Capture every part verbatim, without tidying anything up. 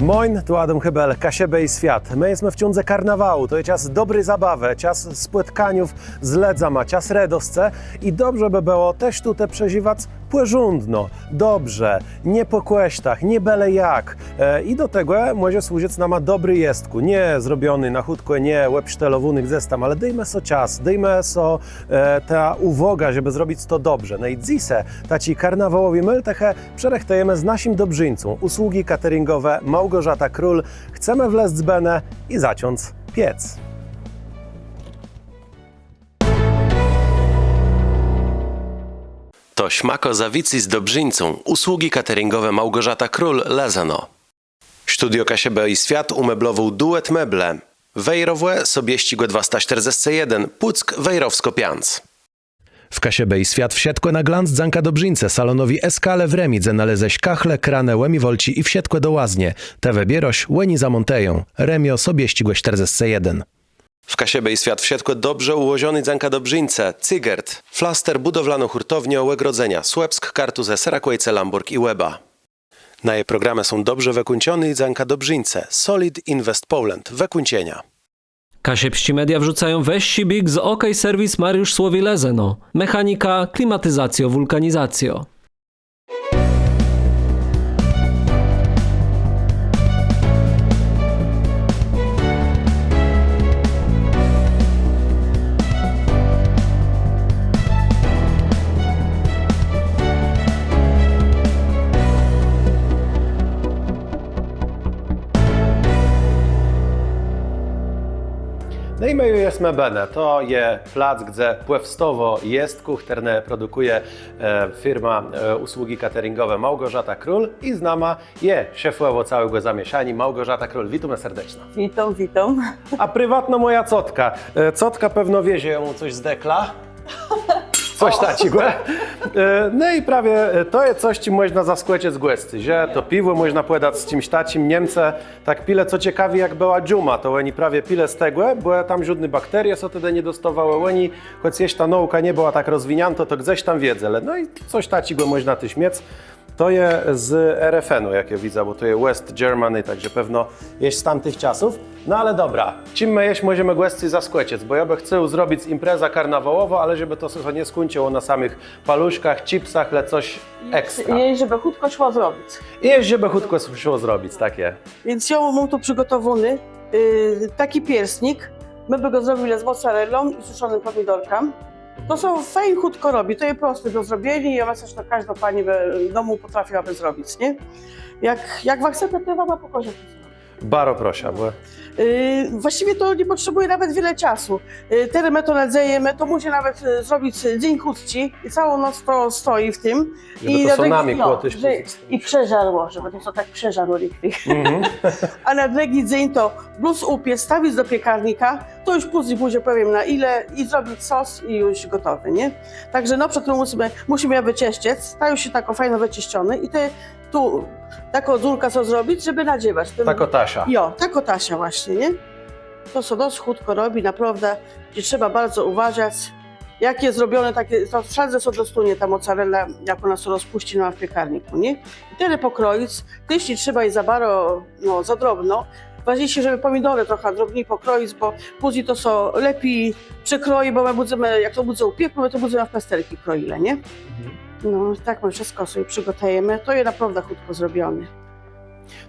Mòjn, tu Adóm Hébel, Kaszëbë i Swiat. Më jesmë w cządze karnawału, to je czas dobri zabawë, czas spòtkaniów z lëdzama, czas redoscë i dobrze bë bëło téż tu te przeżëwac pòrządno, dobrze, nié pò kòsztach, nié bële jak. E, i do tegò mòże służëc nama dobri jestkù, nié zrobiony na chùtkò, nié òbsztelowóny gdzes tam, ale dôjmë so czas, dôjmë so, e, tã ùwôgã, żebë zrobic to dobrze. No i dzysô taczi karnawałowi môltëch przërëchtëjemë z naszim dobrzińcą, Usługi Cateringowe Małgorzata Król. Chcemë wlezc bënë i zacząc piec. To szmakô za wicy z dobrzińcą, Usługi Cateringowe Małgorzata Król, Lëzëno. Studio Kaszëbë i Swiat ùmeblowôł Duet Meble. Wejrowò, Sobiesczégò dwasta sztërdzescë jeden, Pùck, Wejrowskô piãc. W Kaszëbë i Swiat wszëtkò na glanc dzãka dobrzińcë, salonowi Eskale w Rëmi, dze nalézesz kachle, kranë, ùmiwôlczi i wszëtkò do łaznie. Të wëbiérôsz, òni zamòntëją. Rëmiô, Sobiesczégò sztërdzescë jeden. W Kaszëbë i Swiat wszëtkò dobrze ùłożoné dzãka dobrzińcë Cygert, flaster, bùdowlanô hùrtowniô, ògrodzenia, Słëpsk, Kartuzë, Serakòjce, Lãbòrg i Łeba. Naje programë są dobrze wëkùńczoné dzãka dobrzińcë Solid Invest Poland. Wëkùńczenia. Kaszëbsczé media wrzucają wëższi biég z OK Serwis Mariusz Słowi, Lëzëno. Mechanika, klimatizacjô, wùlkanizacjô. No i më ju jesmë bënë. To je plac, gdze pòwstôwô jestkù, chtërne produkùje, e, firma, e, Usługi Cateringowe Małgorzata Król i z nama je szefòwô całégò zamieszaniô Małgorzata Król. Witómë serdeczno. Witóm, witóm. A priwatno mòja cotka. E, cotka pewno wié, że jô móm cos z dekla. Cos taczégò. E, no i prawie, e, to je cos, czim mòżna zaskòczëc gòscy, że to piwò mòżna pòdac z czims taczim. Niemcë tak pilë, co cekawi, jak bëła dżuma, to òni prawie pilë z tegò, bò tam żódné bakterie sã tedë nie dostôwałë, òni, chòc jesz ta nôùka nie bëła tak rozwiniãtô, to gdzes tam wiedzelë. No i cos taczégò mòżna téż miec. To je z RFN-u, jak jô widzã, bò to je West Germany, tak że pewno jesz z tamtëch czasów. No ale dobra, czim më jesz mòżemë gòscy zaskòczëc, bò jô bë chcôł zrobic imprezã karnawałową, ale żebë to sã nie skùńczëło na samëch paluszkach, chipsach, le cos ekstra. I żebë chùtkò szło zrobic. I żebë chùtkò szło zrobic, tak je. Wiãc jô móm tu przëgòtowóny, y, taczi piersnik. Më bë gò zrobilë z mozzarellą i sëszonym pòmidorkã. To sã fejn chùtkò robi, to je prosté do zrobieniô i jô mëszlã, że to kòżdô pani w domù pòtrafiłabë zrobic, nié? Jak, jak wa chceta, to jô wama pòkôżã. Baro proszã, bò... Y, włascëwie to nie pòtrzebùje nawet wiele czasu. Y, terô më to nadzejemë, to mòże nawet, y, zrobic dzéń chùdzy i całą noc to stoji w tim. Żebë to sã namikło téż. I przeżarło, żebë to sã tak przeżarło richtig. A na drëdżi dzéń to blós ùpiec, wstawic do piekarnika, to ju pózni, pózni pòwiém na ile, i zrobic sos i ju gòtowi, nié? Tak że no, przed tim mùszimë, mùszimë je wëczëszczëc, ta ju je takô fejno wëczëszczonô i te tu takô dzurka, co zrobic, żebë nadzéwac. Takô tasza. Jo, takô tasza własnie, nié? To sã dosc chùtkò robi, naprôwdã, że trzeba baro ùwôżac. Jak je zrobioné, tak je, to wszãdze sã dostónie ta mozzarella, jak òna sã rozpùscy, no, w piekarnikù, nié? I tëli pòkroic, téż nie trzeba ji za baro, no, za drobno. Wôżniészé, żebë pòmidorë trochã drobni pòkroic, bò pózni to sã lepi przekroji, bò më bãdzemë, jak to bãdze ùpiekłé, më to bãdzemë w plasterczi kroilë, nié? No, tak më wszëtkò so przëgòtëjemë. To je naprôwdã chùtkò zrobioné.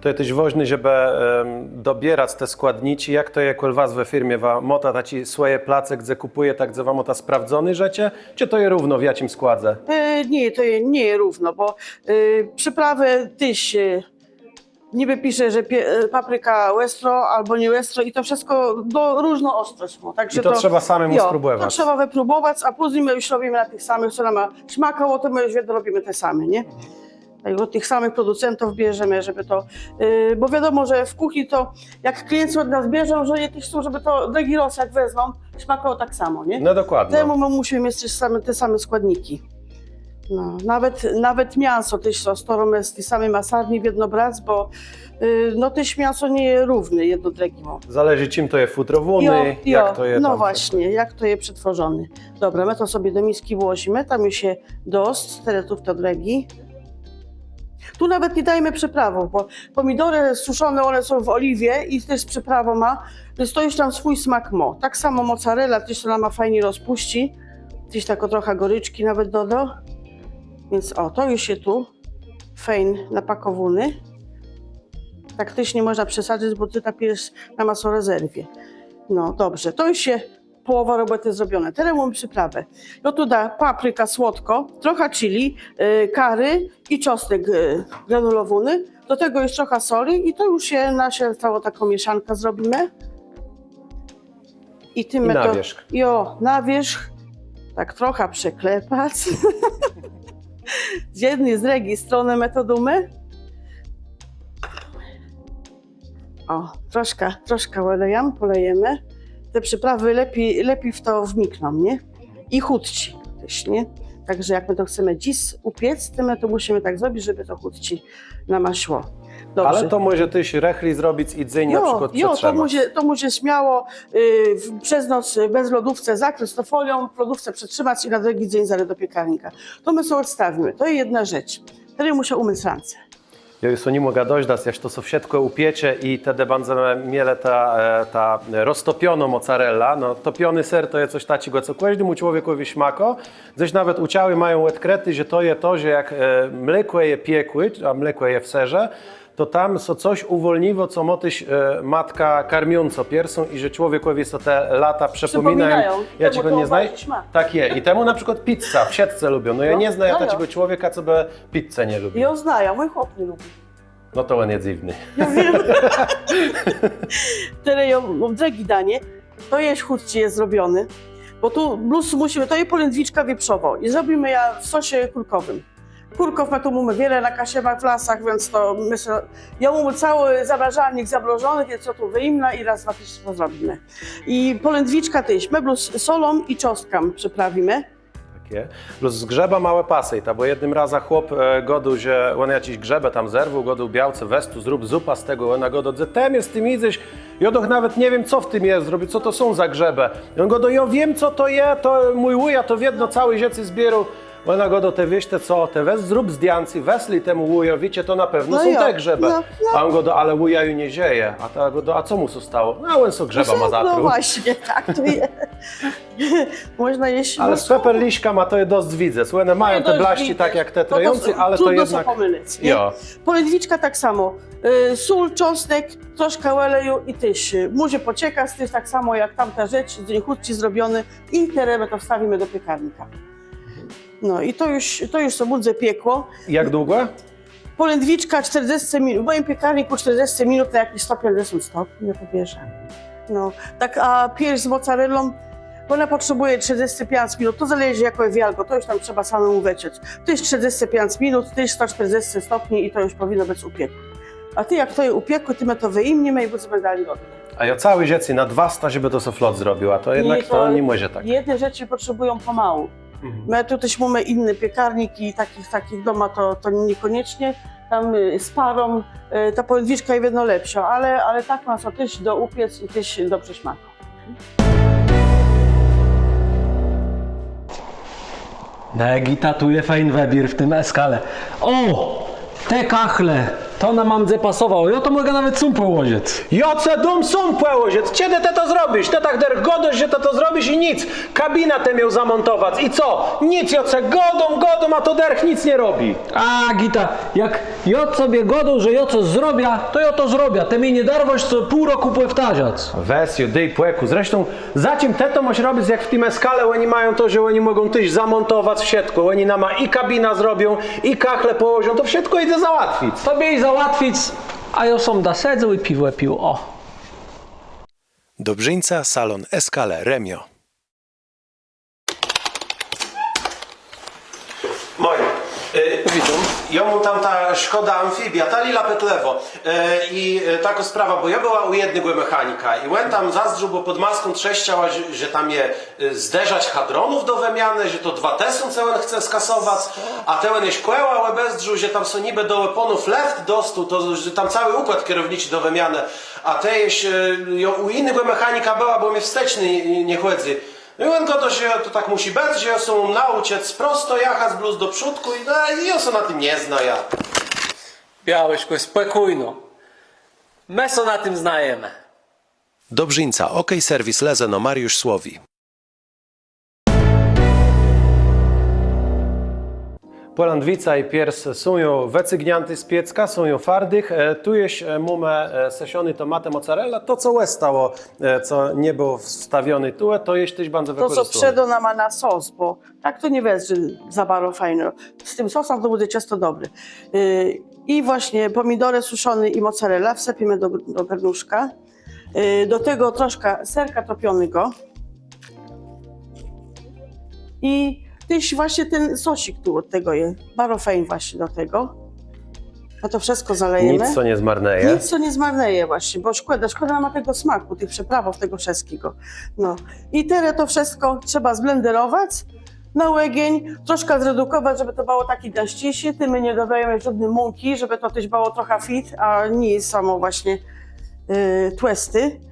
To je téż wôżné, żebë, em, dobierac te składniczi. Jak to je kòl was we firmie? Wa môta taczé swòje place, gdze kùpùje, tak, gdze wa môta sprôwdzoné rzeczë? Czë to je równo w jaczim składze? E, nié, to je, nie je równo, bò, e, przëprawë téż, e, nibë pisze, że pie-, e, papryka òstrô abò nie òstrô i to wszëtkò do, różną òstrosc mô. Tak że to trzeba samémù spróbòwac. To trzeba wëpróbòwac, a pózni më ju robimë na tëch samëch, co nama szmakało, to më ju wiedno robimë te same, nié? Tak, òd tëch samëch producentów bierzemë, żebë to, y, bò wiadomò, że w kùchni to jak kliencë òd nas bierzą, że òni téż chcą, żebë to drëdżi rôz jak wezną, szmakało tak samò, nié? No dokładno. Temù më mùszimë miec téż same, te same składniczi. No, nawet, nawet miãso téż sã starómë z ti sami masarni wiedno brac, bò, y, no, téż miãso nie je równé jedno drëdżémù. Zależi, czim to je fùtrowóné, jak to je tam. Jo, jo, no własnie, jak to je przetworzoné. Dobra, më to so do misczi włożimë, tam ju je dosc, terô tu to drëdżé. Tu nawet nie dajemy przyprawów, bo pomidory suszone, one są w oliwie i też z przyprawą ma, więc to już tam swój smak ma. Tak samo mozzarella, też ona ma fajnie rozpuści, też tak trochę goryczki nawet doda. Więc o, to już się tu fejn napakowany. Tak też nie można przesadzić, bo ty ta pierś na maso rezerwie. No dobrze, to już się połowa roboty zrobione. Teraz mamy przyprawę. No tu da papryka słodko, trochę chili, yy, curry i czosnek yy, granulowany. Do tego jeszcze trochę soli i to już się nasza całą taką mieszankę zrobimy. I tym I na to, wierzch. Jo, na wierzch. Tak trochę przeklepać. Z jednej, z drugiej strony metodumy. O, troszkę, troszkę olejam, polejemy. Te przyprawy lepiej, lepiej w to wnikną, nie? I chutczi też, nie? Także jak my to chcemy dziś upiec, to my to musimy tak zrobić, żeby to chutczi nama szło. Dobrze. Ale to może też rëchli zrobić i dzień na Jo, przykład jo, to przetrzymać. Może, to może śmiało y, w- przez noc y, bez lodówce zakryć to folią, w lodówce przetrzymać i na drugi dzień zaraz do piekarnika. To my sobie odstawimy. To jest jedna rzecz. Teraz muszę umyć ręce. Jô ju sã ni mògã dożdac, jaż to sã wszëtkò ùpiecze i tedë bãdzemë mielë ta, e, ta roztopionô mozzarella. No, topiony ser to je cos taczégò, co kòżdémù człowiekòwi szmakô. Dzes nawet ùczałi mają òdkrëté, że to je to, że jak e, mlékò je piekłé, a mlékò je w serze, to tam sã cos ùwòlniło, co mô téż e, matka karmiącô piersą i że człowiekòwi sã te lata przëpòminają. Przëpòminają. Jô Temù czegò to nie znajã. Bardziej szmakô. Tak je. I temù na przykład pizzã wszëtcë lubią. No jô No, nie znajã no jo. taczégò człowieka, co bë Pizzë nie lubi. Jô znajã, mój chłop nie lubi. No to òn je dzywny. Jô wiém. Terô jô móm drëdżé danié. To je chùtczi je zrobioné. Bò tu blós mùszimë, to je pòlãdwiczka wieprzowô. I zrobimë jã w sosie kùrkòwim. Kùrków më tu mómë wiele na Kaszëbach, w lasach, wiãc to më so, jô móm całi zamrażalnik zamrożony, wiãc jô tu wëjmnã i rôz, dwa téż to zrobimë. I pòlãdwiczka téż, më blós solą i czosnkã przëprawimë. Taczé. Plus z grzëbama małé pasy, ta, bò jednym razã chłop e, gôdôł, że òn jaczés grzëbë tam zerwôł, gôdôł białce: „Wez tu, zrób zupã z tegò”, òna gôdô, że të mie z tim jidzesz, jô doch nawet nie wiém, co w tim je, zrobic, co to są za grzëbë. I òn gôdô: „Jô wiém, co to je, to mój wùja to wiedno całé żëcé zbiérôł”. Òna gôdô: „Të wiész të co, të wez zrób zdjãcé, wëslë temù wùjowi, czë to na pewno No są jo, te grzëbë”. no, no. A òn gôdô: „Ale wùja ju nie żëje”. A ta gôdô: „A co mù sã stało?” „No, òn so grzëbama No zatruł”. właśnie, tak to je. Można jeść Ale z mocno. Peperliszkama to je dosc widzec. Òne mają To te dość blaszczi widać. tak jak te To, to trëjącé, s- ale to trudno jednak. Sã pomylić, nie? Jo. Polędwiczka tak samo. Y, sól, czosnek, troszkę oleju i téż y, może poczekać, téż tak samo jak tamta rzecz, z chùtczi zrobiony i terô më to wstawimy do piekarnika. No i to już, to już sã bãdze piekło. Jak długo? Polędwiczka czterdzieści minut, w moim piekarniku czterdzieści minut na jakieś sto pięćdziesiąt stopni, no to bierze. No, tak, a pierś z mozzarellą, bo ona potrzebuje trzydzieści pięć minut, to zależy jaką wielkość, to już tam trzeba samemu wyczuć. To jest trzydzieści pięć minut, to jest sto czterdzieści stopni i to już powinno być upiekłe. A tej jak to je upiekłé, tej më to wyjmniemy i bãdzemë dali robić. A jô całé rzeczë na dwasta, żebë to so flot zrobibił, a to jednak Nie, to to nie może tak. Jedne rzeczy potrzebują pomału. Mhm. Më tu téż mómë jiné piekarniki, takich, takich doma to, to niekoniecznie. Tam y, z parą y, ta polędwiczka je wiedno lepszô, ale, ale tak mô sã téż dô upiec i téż dobrze szmakô. No, Gita, tu je fejn wëbiér w tim Eskale. Ò! Te kachle! To nama mdze pasowało. Jô to mògã nawet sóm pòłożëc. Jô cë dóm sóm pòłożëc. Czedë të to zrobisz? Të tak derch gôdôsz, że të to zrobisz i nick. Kabinã të miôł zamòntowac. I co? Nick, jô cë gôdóm, gôdóm, a to derch nick nie robi. A, Gita, jak jô tobie gôdóm, że jô cos zrobiã, to jô to zrobiã. Të mie nie darwôsz co pół rokù pòwtarzac. Wez ju, dôj pòkù. Zresztą, za czim të to môsz robic, jak w tim Eskale òni mają to, że òni mògą téż zamòntowac wszëtkò. Òni nama i kabinã zrobią, i kachle pòłożą, to wszëtkò jidze załatwic. Tobie jidze załatwic, a jô so mdã sedzôł i piwò pił, ò. Dobrzińca, salon Eskale, Rëmiô. Mòjn. E, Witóm. Jô móm tam tã Szkòdã Amfibiã, tã lila pet lewò. E, i e, takô sprawa, bò jô bëła ù jednégò mechanika i òn tam zazdrzôł, bò pòd maską trzeszczała, że, że tam je e, zderzacz hadronów do wëmianë, że to dwa tësące òn chce skasowac, a tej òn jesz kòła òbezdrzôł, że tam sã nibë do òpònów lëft dostôł, to, że tam całi ùkłôd kerowniczi do wëmianë, a tej jesz e, jô ù jinégò mechanika bëła, bò mie wsteczny nie, nie chòdzy. No i òn gôdô, że to tak mùszi bëc, że jô sã móm naùczëc prosto jachac blós do przódkù i, no, i jô sã na tim nie znajã. Białeczkò, spòkójno. Më sã na tim znajemë. Dobrzińca, OK Serwis, Lezno, Mariusz Słowi. Pòlãdwica i piers są ju wëcygniãté z piécka, są ju fardich. E, tu jesz, e, mómë, e, sëszoné tomatë, mozzarella, to, co òstało, e, co nie bëło wstawioné tu, e, to jesz téż bãdze wëkòrzëstóné. To, co przëdô nama na sos, bò tak to nie wëzdrzi za baro fejn. Z tim sosã to bãdze czësto dobri. E, i włôsnie pòmidorë sëszoné i mozzarella wsëpiemë do, do garnuszka. E, do tegò troszkã serka topionégò. I téż włôsnie ten sosik tu òd tegò je. Baro fejn włôsnie do tegò. A to wszëtkò zalejemë. Nic, co nie zmarnieje. Nic, co nie zmarnieje włôsnie, bò szkòda, szkòda nama tegò smakù, tëch przëprawów, tegò wszëtczégò. No. I terô to wszëtkò trzeba zblenderowac na òdżin, troszkã zredukòwac, żebë to bëło taczé gãscészé, tej më nie dodôwómë żódny mączi, żebë to téż bëło trochã fit, a nié samò włôsnie, e, tłësté.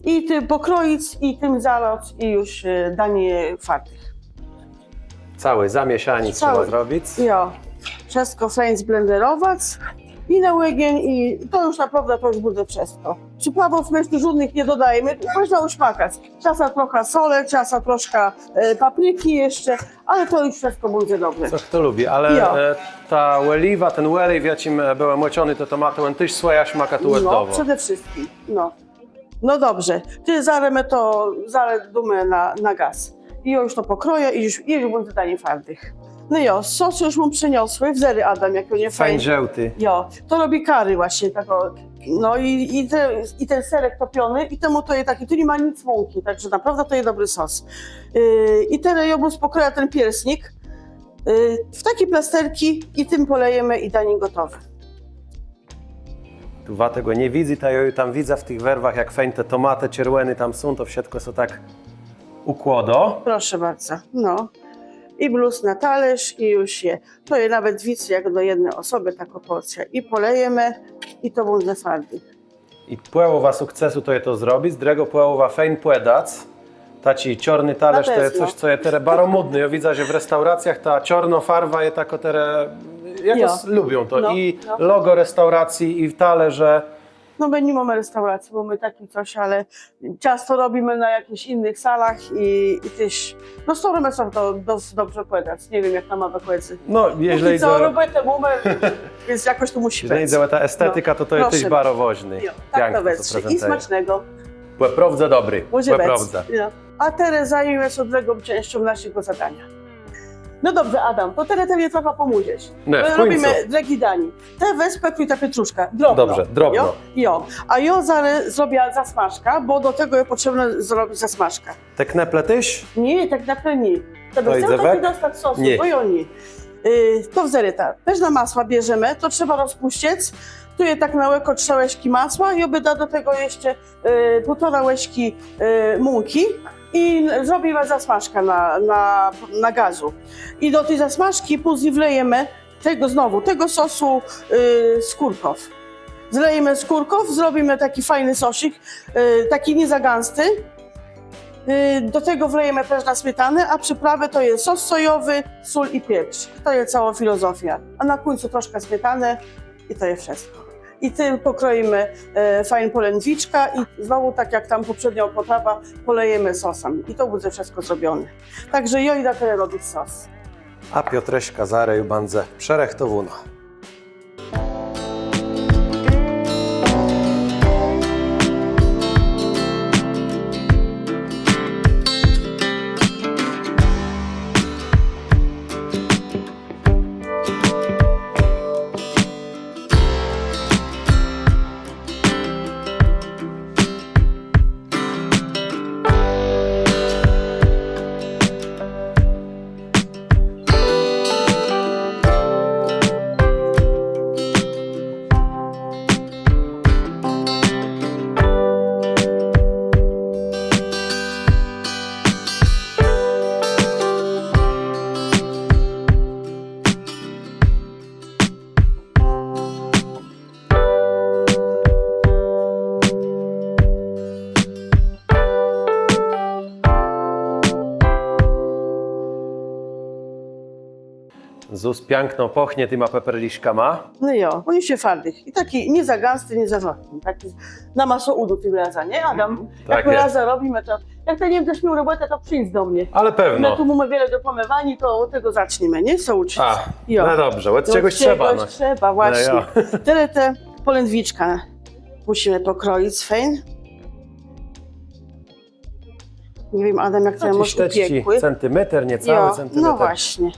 I tim pòkroic, i tim zalac, i ju, e, danié fardich. Całé zamieszanié trzeba zrobic. Jo. Wszëtkò fejn zblenderowac. I na òdżin, i to ju naprôwdã, to ju bãdze wszëtkò. Przëprawów më tu żódnëch nie dodôwómë, mòżna ùszmakac. Czasã trochã solë, czasã troszkã, e, papriczi jesz, ale to ju wszëtkò bãdze dobré. Co chto lubi, ale, jo, e, ta òliwa, ten òlej, w jaczim, e, bëłë mòczoné te tomatë, òn téż swòjã szmakã tu òddôwô. No, przede wszëtczim, no. No dobrze, tej zarô më to, zarô dómë na, na gaz. I jô ju to pòkrojã i ju, i ju bãdze danié fardich. No jo, sos ju móm przëniosłi, wezdrzë, Adam, jak òn je fejn. Fejn żôłti. Jo, to robi curry włôsnie, takô, no i, i te, i ten serek topiony, i temù to je taczi, tu ni ma nic mączi, tak że naprôwdã to je dobri sos. Yy, i terô jô bëm pòkrojã ten piersnik, yy, w taczé plasterczi i tim pòlejemë i danié gòtowé. Tu wa tegò nie widzyta, jô ju tam widzã w tëch werwach, jak fejn te tomatë czerwòné tam są, to wszëtkò sã tak ùkłôdô. Proszã baro, no. I blós na talérz i ju je. To je nawet wicy jak do jedny òsobë takô pòrcjô. I pòlejemë, i to bãdze fardich. I pòłowa sukcesu to je to zrobic, drëgô pòłowa fejn pòdac. Taczi czôrny talérz to je cos, co je terô baro mòdné. Jô widzã, że w restauracjach ta czôrnô farwa je takô terô, jakòs lubią to. I logo restauracji, i talérze. No më ni mómë restauracji, mómë taczé cos, ale czãsto robimë na jaczichs jinëch salach i, i téż, no, starómë sã to dosc dobrze pòdac. Nie wiém, jak nama wëchòdzy. No, jeżlë jidze ò robòtã, mómë, wiãc jakòs to mùszi bëc. Jeżlë jidze ò tã estetikã, to, to je téż baro wôżné. Jo, tak to wëzdrzi. I smacznego. Pò prôwdze dobri. Mòże bëc. Pò prôwdze. Jo. A terô zajmiemë sã drëgą czãscą naszégò zadaniô. No dobrze, Adam, to terô të mie trochã pòmòżesz. No, w kùńcu. Robimë drëdżé danié. Të wez pòkroj tã pietruszkã. Drobno. Dobrze, drobno. Jo? Jo. A jô zarô zrobiã zasmażkã, bò do tegò je pòtrzébné zrobic zasmażkã. Te knëple téż? Nié, te knëple nié. To bë chcôł dostac sosu, bò jô nié. Y, to wezdrzëta. Përznã masła bierzemë, to trzeba rozpùscëc. Tu je tak na òkò trzë łëżczi masła i jô bë da do tegò jeszcze, y, półtora łëżczi, y, mączi i zrobimë zasmażkã na, na, na gazu. I do ti zasmażczi pózni wlejemë tegò, znowù, tegò sosu, y, z kùrków. Zlejemë z kùrków, zrobimë taczi fejny sosik, y, taczi nié za gãsti. Y, do tegò wlejemë përznã smietanã, a przëprawë to je sos sojowi, sól i pieprz. To je całô filozofiô. A na kùńcu troszkã smietanë i to je wszëtkò. I tim pòkrojimë, e, fejn pòlãdwiczkã i znowù, tak jak tam pòprzédnô pòtrawa, pòlejemë sosã. I to bãdze wszëtkò zrobioné. Tak że jô jidã terô robic sos. A pietruszka zarô ju bãdze przërëchtowónô. Zôs piãkno pôchnie tima peperlëszkama. No jo, òn je fardich. I taczi nié za gãsti, nié za rzôdczi. Taczi nama sã ùdôł tim razã, nié, Adam? Jak më razã robimë, to jak të nie bãdzesz miôł robòtë, to przińdz do mie. Ale pewno. Më tu mómë wiele do pòmiwaniô, to òd tegò zaczniemë, nié? Co ùczëc? A, no dobrze, òd czegòs trzeba, no. Trzeba, własnie. Terô te pòlãdwiczka mùszimë pòkroic, fejn. Nie wiém, Adam, jak to mòże ùpiekłé. Centymeter, niecały centymeter. No własnie.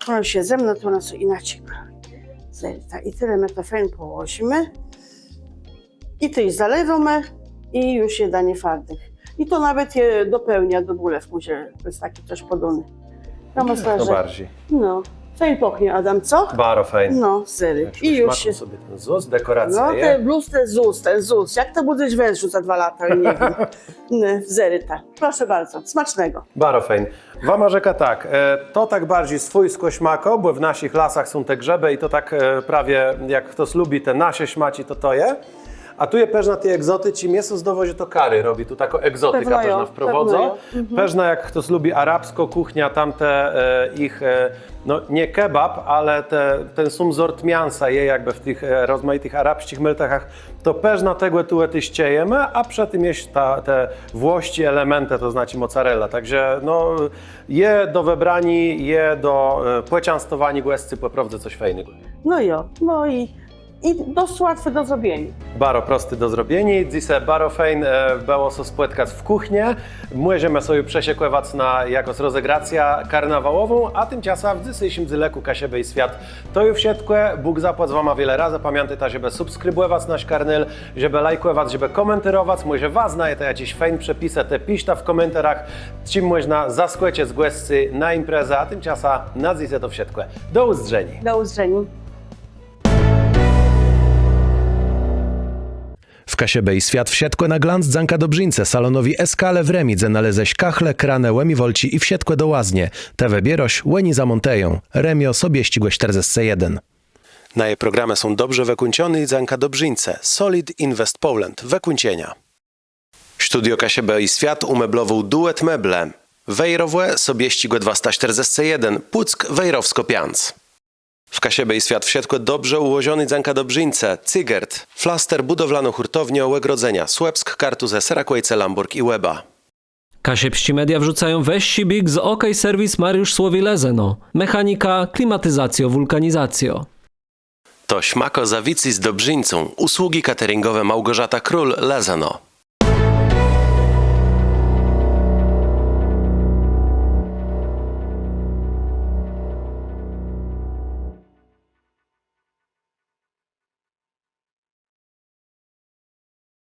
Òne sã zemną, to òne są jinaczi. Zerëta. I terô më to fejn pòłożimë. I to ju zalewómë i ju je danié fardich. I to nawet je do pôłnia, do bùlew mòże bëc taczé cos pòdóné. Tam òstôrze. To barżi. No. Fejn pôchnie, Adam, co? Baro fejn. No, zerë. I ju je. Sobie ten zós, dekòracjô. No, të blós ten zós, ten zós. Jak të bãdzesz wëzdrzôł za dwa lata, nie wiém. Zerëta. Proszã baro, smacznégò. Baro fejn. Wama rzekã tak, to tak barżi swójskò szmakô, bò w naszich lasach są te grzëbë i to tak prawie jak chtos lubi te nasze szmaczi, to to je. A tu je përznã ti egzoticzi, mie sã zdôwô, że to kari robi, tu taką egzotikã përznã wprowôdzô. Pewno, pewno. Përznã jak chtos lubi arabską kùchniã, tamte jich, no nié kebab, ale te, ten sóm zort miãsa je jakbë w tëch rozmajitëch arabsczich mëltëchach, to përznã tegò tu téż czëjemë, a przë tim jesz te włosczé elementë, to znaczi mozzarella. Tak że no, je do wëbraniô, je do pòczãstowaniô gòscy, pò prôwdze cos fejnégò. No jo, no i I dosc łatwi do zrobieniô. Baro prosti do zrobieniô. Dzysô baro fejn bëło sã spòtkac w kùchni. Mòżemë sã ju przëszëkòwac na jakąs rozegracjã karnawałową, a timczasã w dzysészim dzélëkù Kaszëbë i Swiat to ju wszëtkò. Bóg zapłac wama wiele razy. Pamiãtôjta, żebë subskribòwac nasz karnôl, żebë lajkòwac, żebë kòmentérowac. Mòże wa znajeta jaczés fejn przepisë, te piszta w kòmentarach, czim mòżna zaskòczëc gòscy na imprezã. A timczasã na dzysô to wszëtkò. Do ùzdrzeniô. Do ùzdrzeniô. W Kaszëbë i Swiat wszëtkò na glanc dzãka dobrzińcë, salonowi Eskale w Rëmi, dze nalézesz kachle, kranë, ùmiwalczi i wszëtkò do łaznie. Të wëbiérôsz, òni zamòntëją. Rëmiô, Sobiesczégò sztërdzescë jeden. Naje programë są dobrze wëkùńczoné i dzãka dobrzińcë Solid Invest Poland. Wëkùńczenia. Studio Kaszëbë i Swiat ùmeblowôł Duet Meble. Wejrowò, Sobiesczégò dwasta sztërdzescë jeden, Pùck, Wejrowskô piãc. W Kaszëbë i Swiat wszëtkò dobrze ùłożoné dzãka dobrzińcë Cygert, flaster, bùdowlanô hùrtowniô, ògrodzenia, Słëpsk, Kartuzë, Serakòjce, Lãbòrg i Łeba. Kaszëbsczé media wrzucają wëższi bieg z OK Serwis Mariusz Słowi, Lëzëno. Mechanika, klimatizacjô, wùlkanizacjô. To szmakô za wicy z dobrzińcą. Usługi cateringowe Małgorzata Król, Lëzëno.